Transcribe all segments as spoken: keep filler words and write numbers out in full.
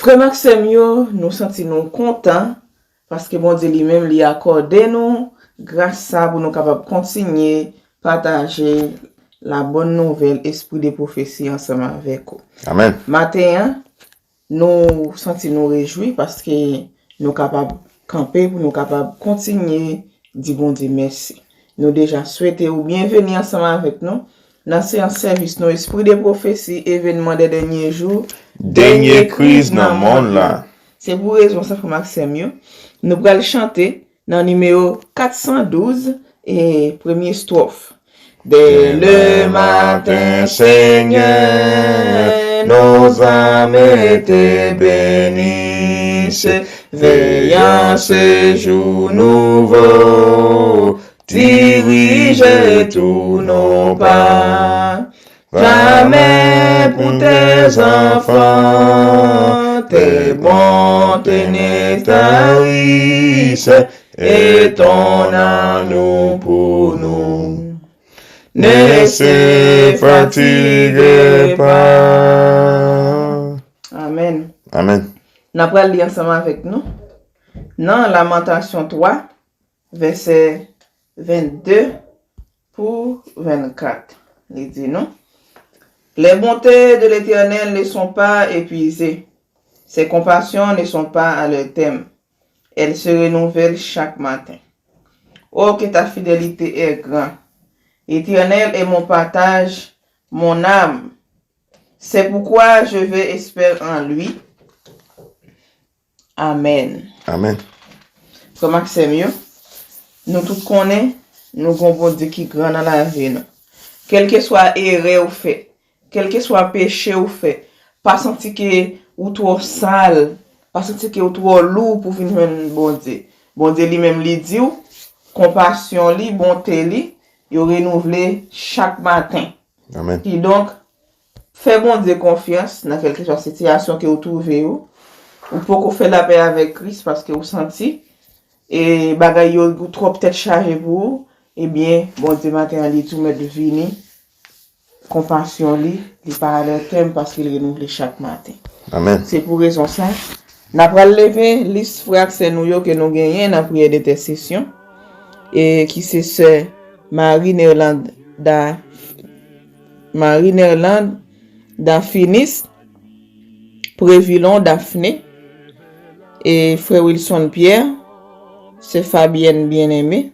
Frè m ak sè m yo, nou santi nou kontan paske Bondye li menm li akòde nou gras sa pou nou kapab kontinye pataje la bòn nouvèl espri de pwofesi ansanm avèk ou. Amèn. Maten an, nou santi nou rejwi paske nou kapab kanpe pou nou kapab kontinye di Bondye mèsi. Nou deja swete ou byenveni ansanm avèk nou nan seyans sèvis nou Espri de Pwofesi, Evènman dè Dènye Jou, Dènye Kriz nan Monn lan. Se pou rezon sa, frè m ak sè m yo, nou pral chante nan nimewo kat san douz e premye estwòf. Dès le matin, Seigneur, nos âmes te bénissent, veillant ce jour nouveau, dirige tous nos pas. Ta main pour tes enfants, tes bontés ne tarissent, et ton amour pour nous ne se fatigue pas. Amèn. Amèn. N ap pral li ansanm avèk nou nan Lamantasyon twa, vèsè vennde pou vennkat. Li di nou, Les bontés de l'Éternel ne sont pas épuisées, ses compassions ne sont pas à leur terme, elles se renouvellent chaque matin. Oh, que ta fidélité est grande. L'Éternel est mon partage, mon âme. C'est pourquoi je vais espérer en lui. Amèn. Amèn. Frè m ak sè m yo, nou tout konnen nou gon Bondye ki gran nan lavi nou. Kèlkeswa erè ou fè, kèlkeswa peche ou fè, pa santi ke ou twò sal, pa santi ke ou twò lou pou vin jwenn Bondye. Bondye li menm li di w, konpasyon li, bonte li, yo renouvle chak maten. Amèn. Kidonk, fè Bondye konfyans nan kèlkeswa sitiyasyon ke ou twouve ou. Ou poko fè lapè avèk Kris paske ou santi e bagay yo twòp tèt chaje pou ou, ebyen, Bondye maten an li tou mèt vini. Konpasyon li, li pa alètèm paske li renouvle chak maten. Amèn. Se pou rezon sa, n ap pral leve lis frè ak sè nou yo ke nou genyen nan priyè dentèsesyon, e ki se sè Marie Nerlande da Marie Nerlande da Finis, Prévilon Daphné, e frè Wilson Pierre, sè Fabienne Bien-Aimé,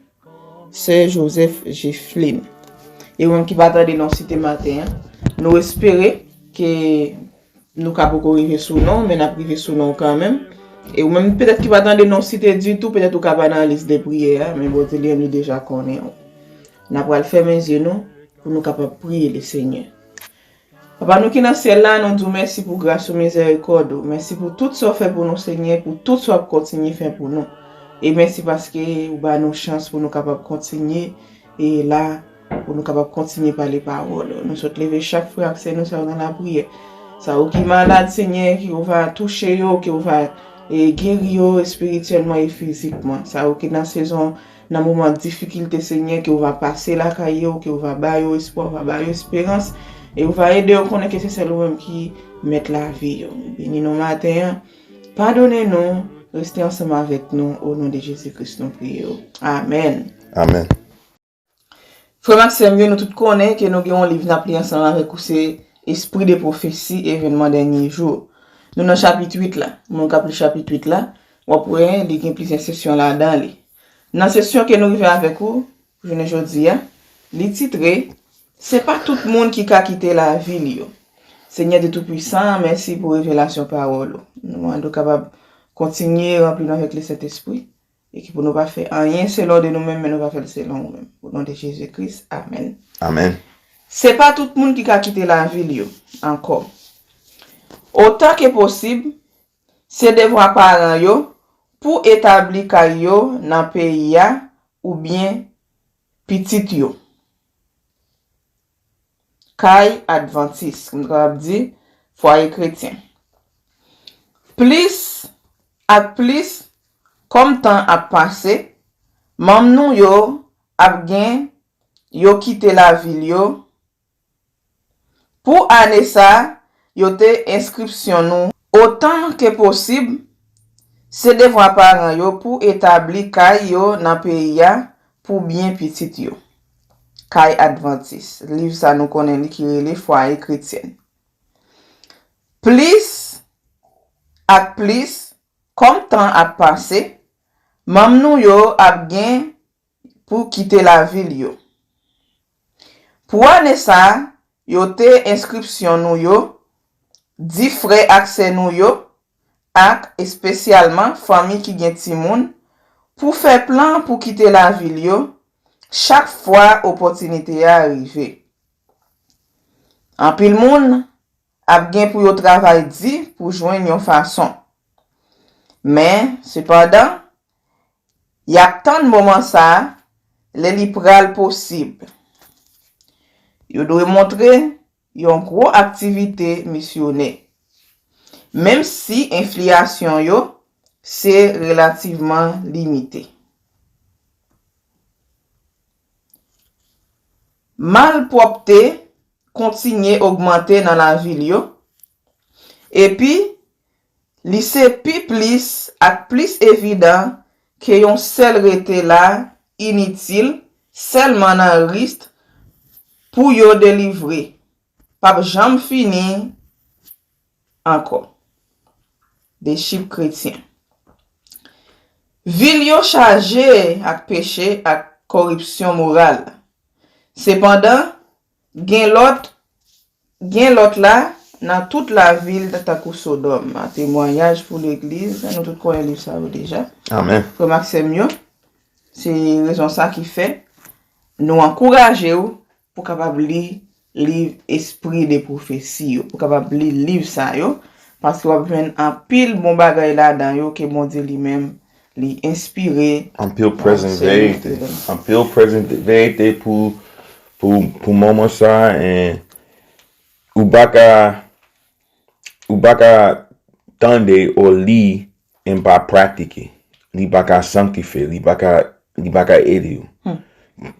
sè Joseph Giflin. E ou menm ki pa tande non site maten an, nou espere ke nou ka poko rive sou non, men n ap rive sou non kanmenm. E ou menm petèt ki pa tande non site ditou, petèt ou ka pa nan lis de priyè a, men Bondye li menm li deja konnen w. N ap pral fèmen zye nou pou nou kapab priye Lesenyè. Papa nou ki nan syèl la, nou di w mèsi pou gras ou, mizèrikòd ou. Mèsi pou tout sa w fè pou nou, Senyè, pou tout sa w ap kontinye fè pou nou. E mèsi paske ou ba nou chans pou nou kapab kontinye e la, pou nou kapab kontinye pale pawòl ou. Nou sot leve chak frè ak sè nou sa yo nan lapriyè. Sa yo ki malad, Senyè, ke w va touche yo, ke w va e geri yo espirityèlman e fizikman. Sa yo ki nan sezon, nan moman difikilte, Senyè, ke w va pase lakay yo, ke w va ba yo espwa, w va ba yo esperans, e w va ede yo konnen ke se sèl ou menm ki mèt lavi yo. Beni nou maten an. Padone nou, reste ansanm avèk nou, o non de Jezi Kris nou priye w. Amèn. Amèn. Frè m ak sè m yo, nou tout konnen ke nou gen yon liv n ap li ansanm avèk ou, se Esprit de prophétie, Événements derniers jours. Nou nan chapit uit la. Moun k ap li chapit uit la, w ap wè li gen plizyè sesyon ladan li. Nan sesyon ke nou rive avèk ou, jounen jodi a, li titre, Se pa tout moun ki ka kite lavi l yo. Senyè de Toupwisan, mèsi pou revelasyon pawòl ou. Nou mande w kapab kontinye ranpli nou avèk Lesentespri. E ki pou nou pa fè anyen selon de nou menm, men nou va fè l selon ou menm. O non de Jezi Kris, amèn. Amèn. Se pa tout moun ki ka kite lavi l yo ankò. Otan ke posib, se devwa paran yo pou etabli kay yo nan peyi a oubyen pitit yo. Kay advantis, nou kapab di fwaye kretyen. Plis ak plis, kòm tan ap pase, manm nou yo ap gen yo kite lavil yo. Pou ane sa, yo te enskripsyon nou Otan ke posib, se devwa paran yo pou etabli kay yo nan peyi a pou byen pitit yo. Kay Advantis, liv sa nou konnen li ki rele Fwaye Kretyèn. Plis ak plis, kòm tan ap pase, manm nou yo ap gen pou kite lavil yo. Pou ane sa a, yo te enskripsyon nou yo, di frè ak sè nou yo, ak espesyalman fanmi ki gen timoun, pou fè plan pou kite lavil yo chak fwa opòtinite a rive. Anpil moun ap gen pou yo travay di pou jwenn yon fason. Men, sepandan, y ap tann moman sa a lè li pral posib. Yo dwe montre yon gwo aktivite misyonè, menm si enfliyasyon yo se relativman limite. Malpwòpte kontinye ogmante nan lavil yo, epi li se pi plis ak plis evidan ke yon sèl rete la initil, sèlman nan risk pou yo delivre p ap janm fini ankò. De chip kretyen. Vil yo chaje ak peche ak koripsyon moral. Sepandan, gen lòt, gen lòt la nan tout lavil tankou Sodòm. A temwayaj pou legliz, nou tout konnen liv sa yo deja. Amèn. Frè m ak sè m yo, se rezon sa ki fè nou ankouraje w pou kapab li liv Esprit de Prophétie yo, pou kapab li liv sa yo, paske w ap jwenn anpil bon bagay ladan yo ke Bondye li menm li enspire. Anpil prezan verite. Anpil prezan verite pou, pou, pou moman sa, e ou pa ka, ou pa ka tande ou li e pa pratike. Li pa ka sanktifye, li pa ka, li pa ka ede w.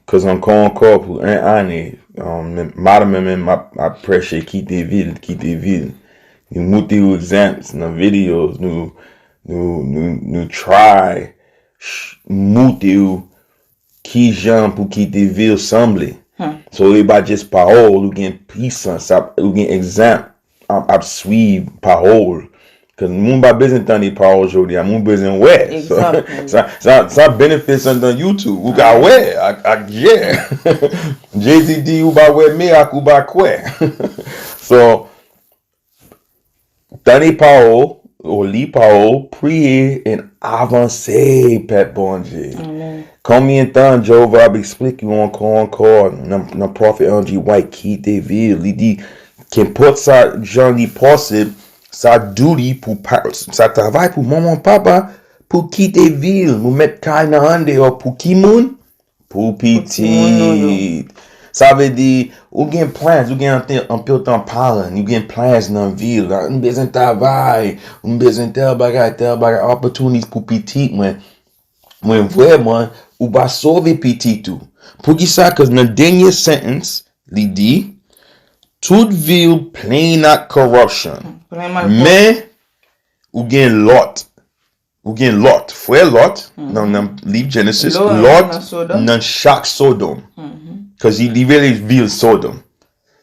Cause ankò, ankò, pou en ane, um, men- madanm mwen menm ap, ap preche kite vil, kite vil. Nou moute yo exams nan videos, nou, nou, nou, nou try ch- moute yo kijan pou kite vil sanble. So, e pa just pawòl, ou gen pisans, ap- ou gen egzanp ap, ap swiv pawòl. Cause moun pa bezwen tande pawòl jodi a, moun bezwen wè. So, sa, sa, sa benefits andan YouTube. Ou ka wè, ak, ak, yeah. Jezi di, ou pa wè mirak, ou pa kwè. So, tande pawòl, ou li pawòl, priye, and avanse, pèp Bondye. Konbyen tan Jewova ap eksplike w ankò, ankò, nan, nan pwofèt Andrew White kite vil, li di, kenpòt sa jan li posib, sa duty pou pa- sa travay pou manman, papa, pou kite vil, pou met kay nan andeyò, pou ki moun? Pou pitit. Sa vle di, ou gen plans, ou gen anpil tan paran, ou gen plans nan vil, m bezwen travay, m bezwen tèl bagay, tèl bagay, opportunities pou pitit mwen. Mwen vrèman, ou pa sove pitit ou. Poukisa? Cause nan dènye sentence, li di, tout vil plen ak corruption. Men, ou gen Lòt. Ou gen Lòt, frè Lòt, nan, nan liv Genesis, Lòt nan chak Sodòm. Cause li, li rele vil Sodòm.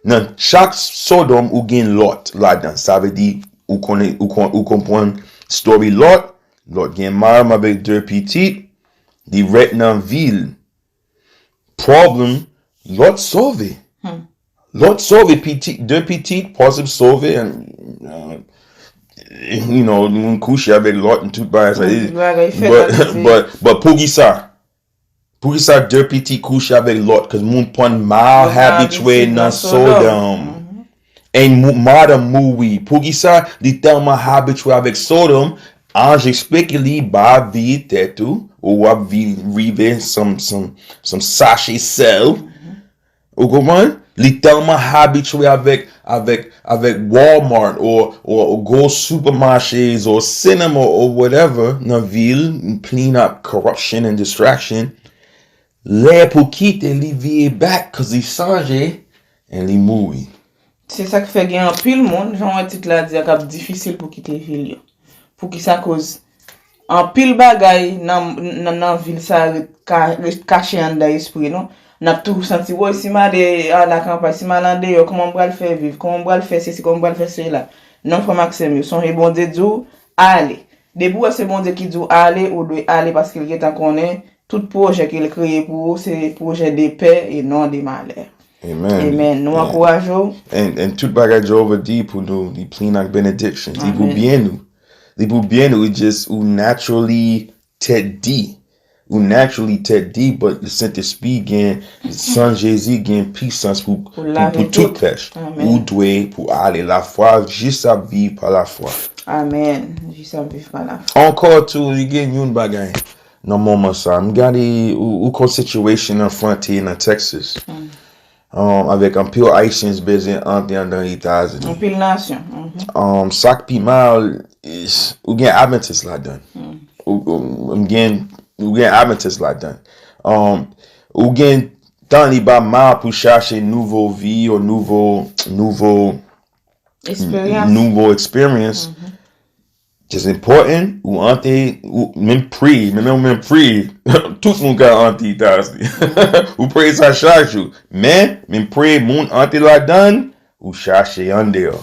Nan chak Sodòm, ou gen Lòt ladan. Sa vle di, ou konnen, ou kon- ou konprann story Lòt. Lòt gen madanm avèk de pitit, li ret nan vil. Pwoblèm, Lòt sove. Lòt sove, pitit, de pitit, posib sove, and, uh, you know, moun kouche avèk Lòt, tout bagay sa. But, but, but poukisa? Poukisa de pitit kouche avèk Lòt? Cause moun pran mal habitwe nan Sodòm. And madanm mouri. Poukisa? Li tèlman habitwe avèk Sodòm, anj eksplike li, ba vi tèt ou, ou ap vi- rive some, some, some sachet sèl. Ou konprann? Li tèlman habitwe avèk, avèk, avèk Walmart or, or, or go supermarchés or cinema or whatever nan vil, plen ak corruption and distraction. Lè pou kite, li vire back cause li sonje and li mouri. Se sa k fè gen anpil moun, jan w wè tit la di a, k ap difisil pou kite vil yo. Poukisa? Koz anpil bagay nan, nan, nan vil sa a ret ka, ret kache anndan espri nou. N ap toujou santi, woy, si m ale a la kanpay, si m ale andeyò, kòman m pral fè viv? Kòman m pral fè sesi? Kòman m pral fè sela? Non, frè m ak sè m yo, sonje Bondye di w, ale. Depi w wè se Bondye ki di w ale, ou dwe ale paske l gentan konnen tout pwojè ke l kreye pou ou, se pwojè de pè e non de malè. Amen. Amen. Nou ankouraje w. And, and tout bagay Jewova di pou nou, li plen ak benediction. Li pou byen nou. Li pou byen nou, li just, ou naturally tèt di. Ou naturally tèt di, but Sentespri gen, san Jezi gen pisans pou, pou, pou tout pèch. Ou dwe pou ale. Lafwa, jis ap viv pa lafwa. Amen. Jis ap viv pa lafwa. Ankò tou, li gen yon bagay. Nan moman sa, m gade ou, ou kon situation an front nan Texas. Um, avèk anpil Haitians bezwen antre andan Etazini. Anpil nasyon. Um, sa k pi mal, ou gen Adventist ladan. Ou, ou, ou gen, ou gen Adventist ladan. Um, ou gen tan li pa mal pou chache nouvo vi, ou nouvo, nouvo, nouvo experience. It's important, ou antre, ou menm pri, menm, menm pri, tout moun ka antre Etazini. Ou preye sa chak jou. Men, menm pri moun antre ladan, ou chache andeyò.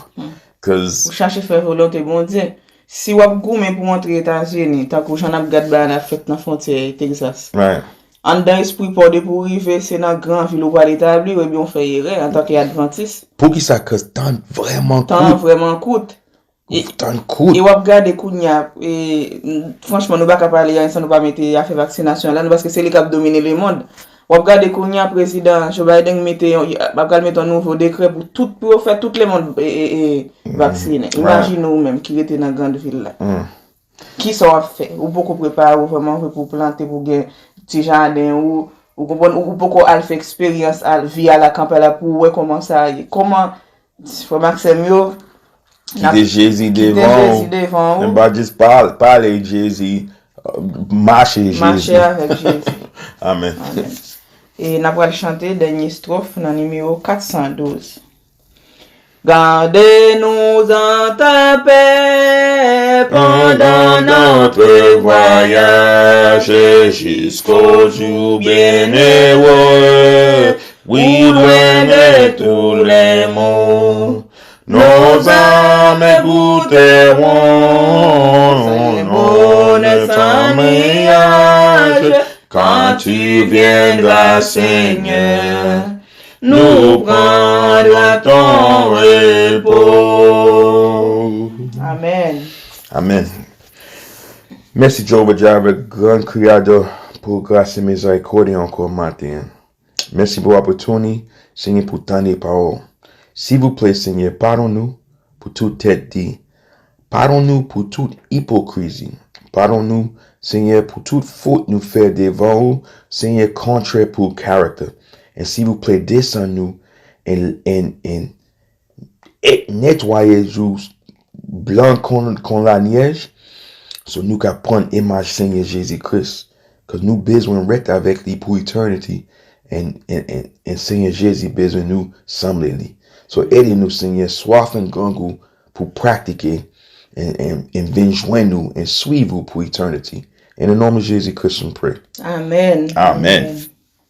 Cause ou chache fè volonte Bondye. Si w ap goumen pou antre Etazini, tankou jan n ap gad bagay n ap fèt nan fwontyè Texas. Anndan espri pa w depi w rive, se nan gran vil ou pral etabli w, ebyen w fè erè antanke Adventist. Poukisa? Cause tan vrèman kout. Tan vrèman kout. Tan kout. E w ap gade kounye a, e, franchman, nou pa ka pale anyen san nou pa mete afè vaksinasyon an ladan, paske se li k ap domine lemonn. W ap gade kounye a, prezidan Joe Biden mete yon, ap pral mete yon nouvo dekrè pou tout, pou yo fè tout lemonn, e, e, e, vaksinen. Imajine ou menm ki rete nan grann vil la. Kisa w ap fè? Ou poko prepare w vrèman vre pou w plante, pou w gen ti jaden ou, ou konprann, ou, ou poko al fè eksperyans al vi a la kanpay la pou w wè kòman sa ye. Kòman, frè m ak sè m yo, kite Jezi devan ou. Men pa jis pale Jezi, mache Jezi. Mache avèk Jezi. Amen. E n ap pral chante dènye estròf nan nimewo kat san douz. Gardez-nous en ta paix pendant notre voyage jusqu'au jour bienheureux, oui, loin de tous les maux. Nos âmes goûteront un bon témoignage quand tu viendras, Seigneur. Nous prendre à ton repos. Amen. Amen. Mèsi Jewova Jireh, gran Kreyatè, pou gras e mizerikòd ankò maten an. Mèsi pou opòtinite, Senyè, pou tande pawòl. Silvouplè, Senyè, padone nou pou tout tèt di. Padone nou pou tout ipokrizi. Padone nou, Senyè, pou tout fot nou fè devan ou, Senyè, kontrè pou character. And silvouplè, desann nou and, and, and e netwaye nou blan kon, kon lanyèj. So nou ka pran imaj Senyè Jezi Kris. Cause nou bezwen ret avèk li pou eternity. And, and, and, and Senyè Jezi bezwen nou sanble li. So ede nou Senyè, swaf and grangou pou pratike and, and, and vin jwenn ou and swiv ou pou eternity. In the name of Jesus Christ we pray. Amen. Amen. Amen.